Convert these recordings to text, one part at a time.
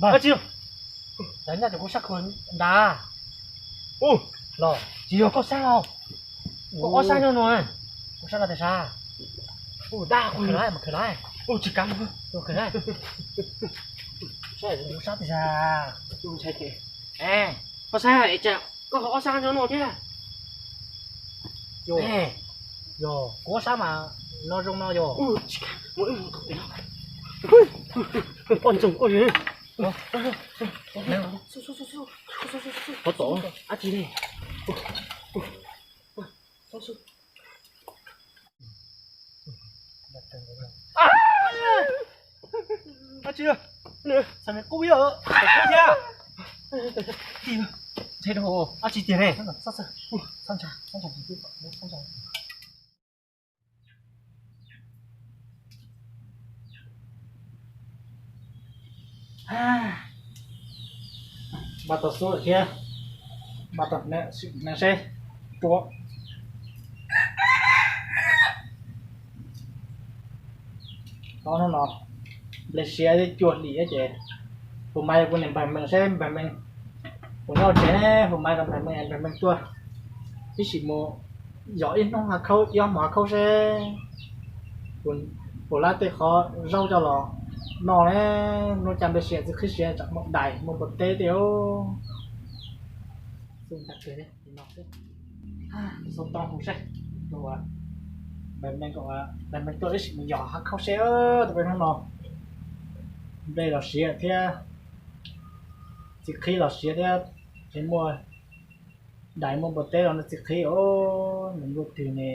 Tsis, kuv sab khuv nrad. Los tsis yog koj sab os. Koj ob sab nyob no. Koj sab no tias sab. Khaws lawm, khaws lawm. Tsis kav, khaws lawm. Sab tias sab. Koj sab es cas koj ho ob sab nyob no thiab? Yog, kuv ob sab mas no zoo no yog. Poj ntxoog koj. Qhov tom dab tsi ne? Dab tsi? Xav me qub thiab. Ntshai rau dab tsi tiag ne? Npaj tau xub lawm thiab, npaj tau hneev seb puas. Ob hnub no nplej siab thiab cuag hlis ces hu maiv rau kuv niam npawg Mees seb npawg Mees, kuv nyob tsev ne, hu maiv rau npawg Mees, npawg Mees tuaj ib sim mus yos ib hnub hav khaub, ib ob hmos hav khaub seb puas lab tej qhov zaub coj los noj ne. Hnub cas nplej siav txiv qhib siav tsam muaj dais muaj npua teb tej. Xub tag kis no xwb, xub toob hu seb, npawg Mees, npawg Mees tuaj ib sim mus yos hav khaub seb. Tus peb hnub no nplej los siav thiab, txiv qhib los siav thiab, es muaj dais muaj npua teb los noj txiv qhib os, nws luaj twg ne.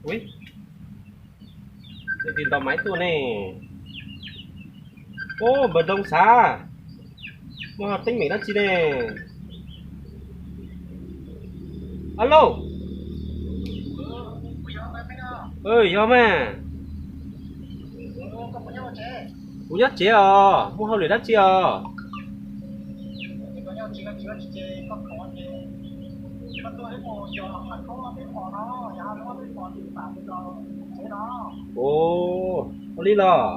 Ub, leej twg ntaus maiv tuaj ne? Ub, npawg Ntoo xav, muaj teeb meem dab tsi ne? Alo, yog mas. Kuv nyob tsev os, muaj hauj lwm dab tsi os? Ua li los?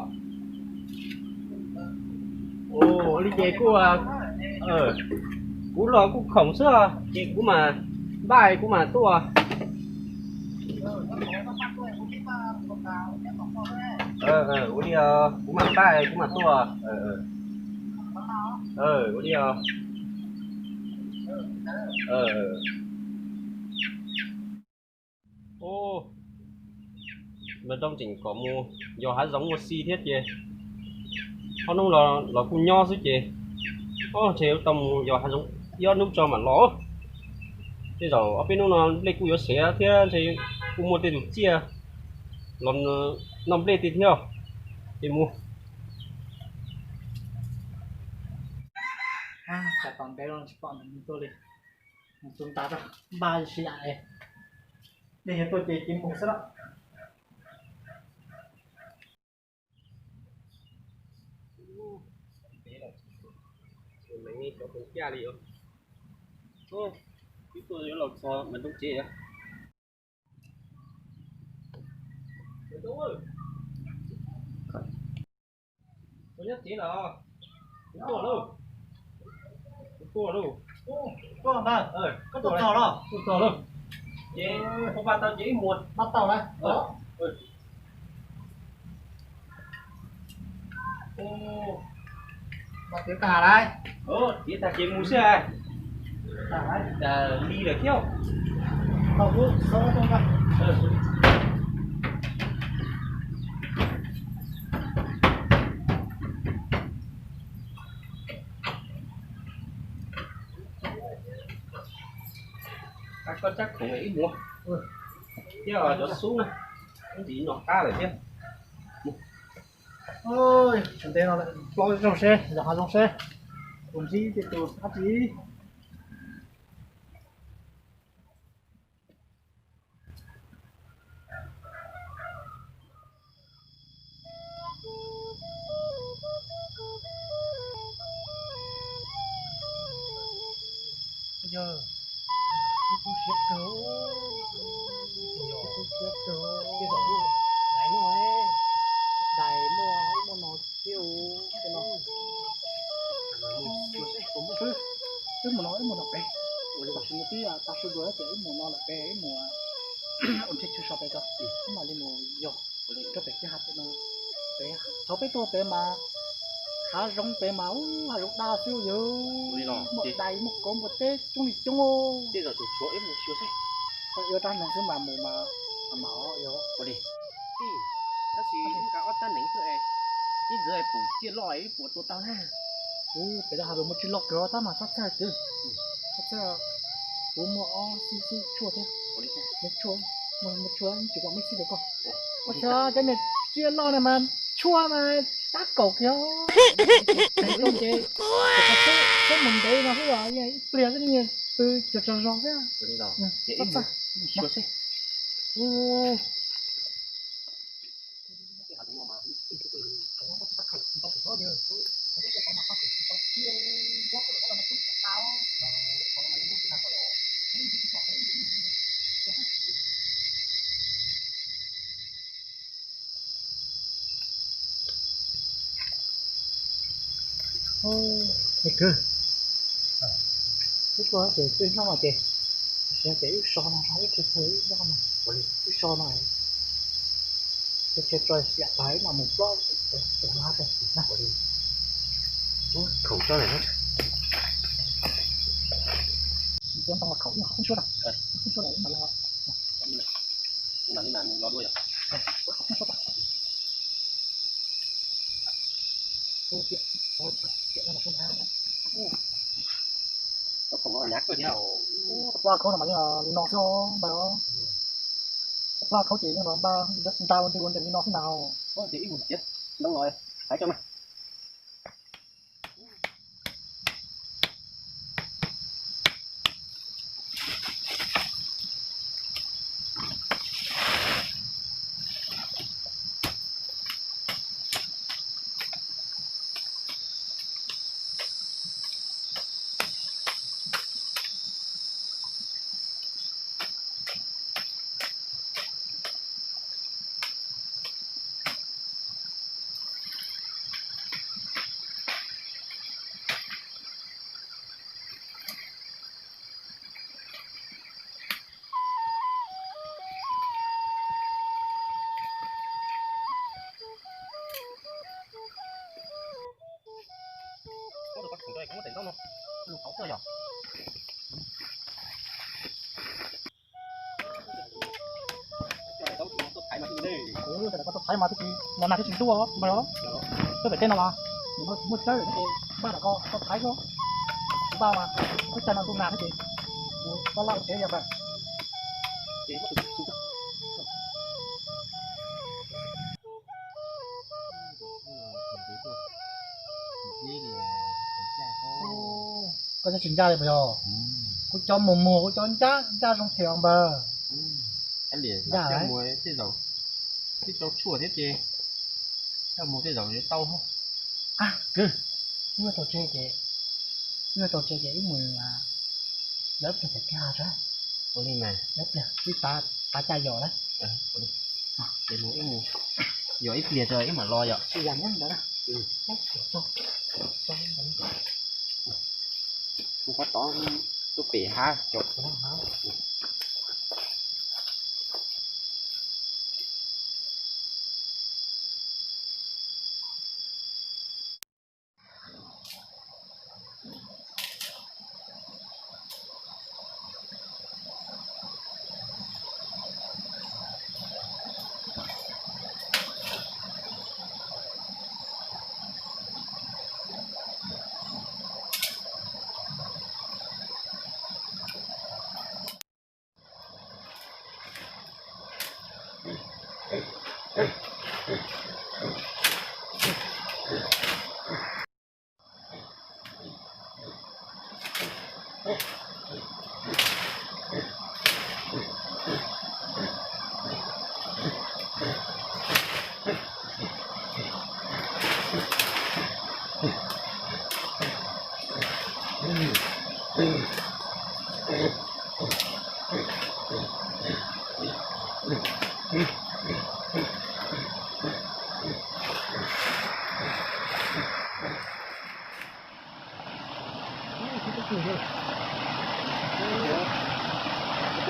Ua li ces kuv los kuj khoom xwb, ces kuv mam npaj kuv mam tuaj. Ua li, kuv mam npaj kuv mam tuaj. Ua li os. Npawg Ntoo tseem kom mus yos hav zoov ua si thiab ces ob hnub los kuj nyob xwb ces, o, ntshe tau mus yos hav zoov ib ob hnub tso mam los. Tej zaum ob peb hnub no nplej kuj yuav siav thiab ntshe kuj muaj tej tus tsiaj los noj nplej tiag thiab. Ces mus. Cas tom ntev los tsis pom nws tuaj li. Tus ntas npaj si yam es dej yuav tuaj ces cia mus xwb lawm. Twb tuaj yuav los txog Npawg Ntoo tsev. Koj nyob tsev los? Kuv tuaj lauj. Kuv tuaj lauj. Tuaj ntag. Koj tuaj txog los? Tuaj txog lauj. Ces koj npaj tau ces ib muag npaj tau lawm. Txiav tag lawm. Txiav tag ces mus xwb. Li lawm thiab. Koj tsab khoom ib muag thiab cov xub na, ntxiv no qab lawm thiab. Ntev no plaub zoo seb, yos hav zoov seb. Tus ntsib ces tus dab tsi. Yog, kuv siab kawg, kuv siab kawg. Dais muaj, dais muaj, muaj no thiab, no. Wb mus no, wb mus no pem, tam sim no twb tav su dua ces wb mus no lawm pem, wb mus ua ntej chaw so pem tso, wb mam li mus yos rau pem kiag hav pem no. Pem, thaum peb tuaj pem mas hav zoov pem mas ub, hav zoov daj xwb yog, muaj dais muaj kauv muaj teb coob li coob. Tau yuav rab hneev xwb mas mus mas mam yog. Tab sis nqa ob rab hneev xwb es ib ntxwv pum ciaj loj ib puas tua tau na. Ub, pem rau hav zoov muaj tsis loj kawg tab mas txhob txhawj kwv, txhob txhawj. Kuv muaj ob xib xib tshuaj thiab, muaj tshuaj, muaj tshuaj tsis pom me xib rau koj. Ua cas cov niag ciaj loj no mas tshuaj mas tab kaum kiag. Ces, ces, ces, ces mus ntev no xwb os, ib pliag xwb pw tsaug tsaug zog xwb. Txhob txhawj. Kwv, wb tuaj ces twb nyob no ces, ces wb so no, wb chaw chaw wb nyob no, wb so no, chaw chaw tso xyam tas wb mam mus plob tus no. Khoom tso lawm na. Khoom ib khoom suab na, khoom suab na, mam li mam li mam mus los dua yom. Pla khaub no mas li no xwb os npawg. Pla khaub ces yeej los npaj nra ua ntej ua ntej li no xwb ntag. Ces ib mus tiav ntoo los hais tso mas. Koj tuaj thaiv mas thiaj tsis, no nag thiaj tsis ntuj os npawg. Tuaj pem tej no mas, muaj tsawb ces npaj kom koj thaiv xwb. Npaj mas ib tag no ntuj nag thiab ces, koj laj tsev yog npawg. Koj cov tsis ncaj li puas yog? Kuv cov mus muag kuv cov ncaj ncaj zoo phem os npawg. Ncaj, tej zaum twb tau tshuaj thiab ces, coj mus tej zaum yuav tau. Kwv, wb yuav tau tsev ces, wb yuav tau tsev ces wb mus, lawv pliag pem kiag tso. Ua li mas, lawv pliag wb tav caj yos lawm. Ces mus wb mus yos ib pliag tso wb mam los yom. Tsis yam nyob ntawd na. Mus qhov tod, tuaj pem hav tso.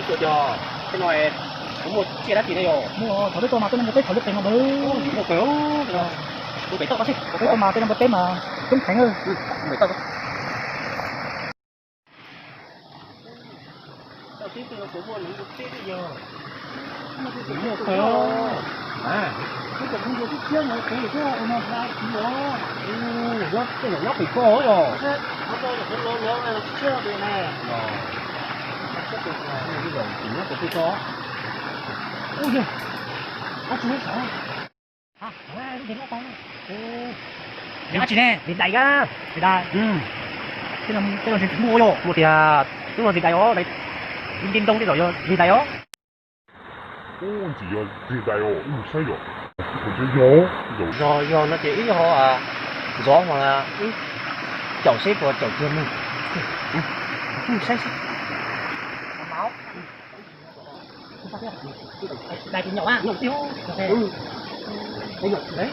Ub, cov, tej no kuv muaj tsiaj dab tsi na yog? Muaj, thaum peb tuaj mas tej no muaj peb thaum lub qes no npawg. Muaj kawg. Kuv pem toj ko xwb. Thaum peb tuaj mas tej no npawg peb mas coob heev. Pem toj ko. Muaj kawg. Nyob pem koj yog. Nyob pem koj. Dab tsi ne? Zis dais kab. Zis dais. Tej no tsis muaj yog. Muaj tiag, twb no zis dais os, dais ntoo tej zaum yog zis dais os. Ub, ntxim yog zis dais os, wb mus saib yom. Yog, yog no ces wb ho zov ho wb caum seb puas caum kiag ne. Wb mus saib seb. Dais tus nyom a. Nyom tiag. Ub, coj leej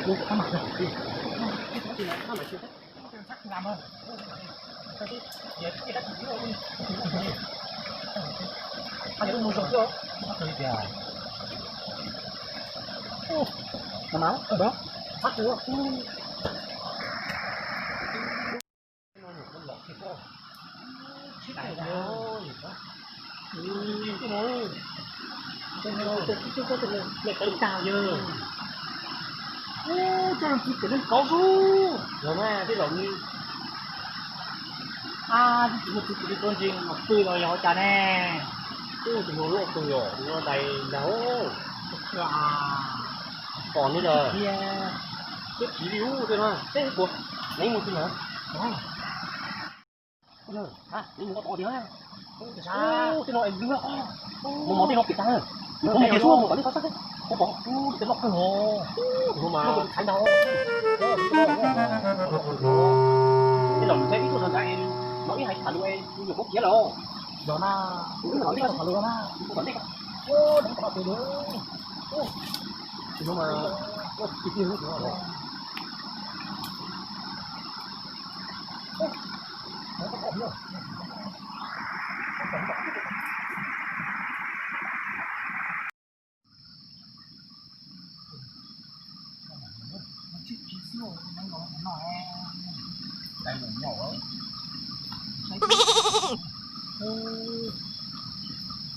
txiv pem leej kauv xwb. Yog mas tej zaum li. A, tsis muaj txiv pem li tuaj ntsis mas pw los yog ua cas ne? Ub, tus no loj kawg yom, tus no dais ntag. Pom li lawm. Siab khiv li ub, tej no seb puas, neb mus tsis na. Ub, tej no es lwj, mus mov tej no pem tag. Mus mov ces xub mus kom nej tau saib seb. Ub, pom, ub, tej loj kawg os. Tus no mas thaiv ntag. Tej zaum nws saib ib tuaj ntawd es no ib hais tham lus es nyuam qhuav khiav lawm. Yog na, tus no ib tuaj tham lus na. Tus no ib tuaj tham lus. Tus no mas loj tiag tiag li tus no.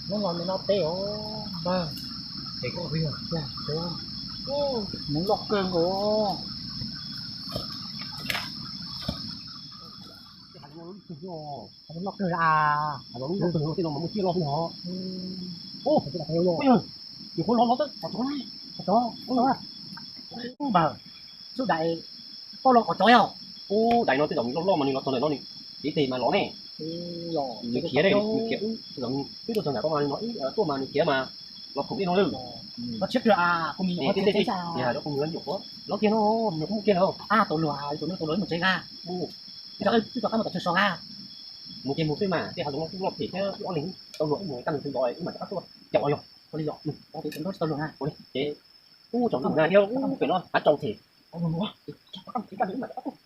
Neb los ntawm no teb os npawg, es koj yog tiag, nws loj kawg nkaus. Loj kawg a. Loj kawg, tej no mas muaj tsiaj loj xwb no. Ub, yog, yus qhuav los los txog qhov tod, qhov tod, ub, npawg, xub dais tau los qhov tod yog. Ub, dais no tej zaum nws loj loj mas nws los txog ntawm no nws cev tes mas los ne. Nws khiav, nws khiav, tej zaum nws twb tuaj txog nram ko mas nws no ib tuaj mas nws khiav mas los khoom tej no lawm. Los tsis, kuv mis nyuam qhuav tsev, kuv mis nyuam qhuav los kiag no, nyuam qhuav mus kiag lawm. Tau luag, tus no tau luag mus tsev nqa. Twb tau kab mus tom tsev so nqa. Mus ces mus xwb mas, tej hav zoov no kuj loj phem thiab, wb ob leeg tau luag wb mus kaj ntug twg los wb mam rov qab tuaj caum yog. Ua li yog, tau tus tsev nrog tsis tau luag nqa. Ua li ces kuj tsaus ntuj nqa thiab kuj pem no hav tsaus them. Ces kaj ntug wb mam rov qab tuaj.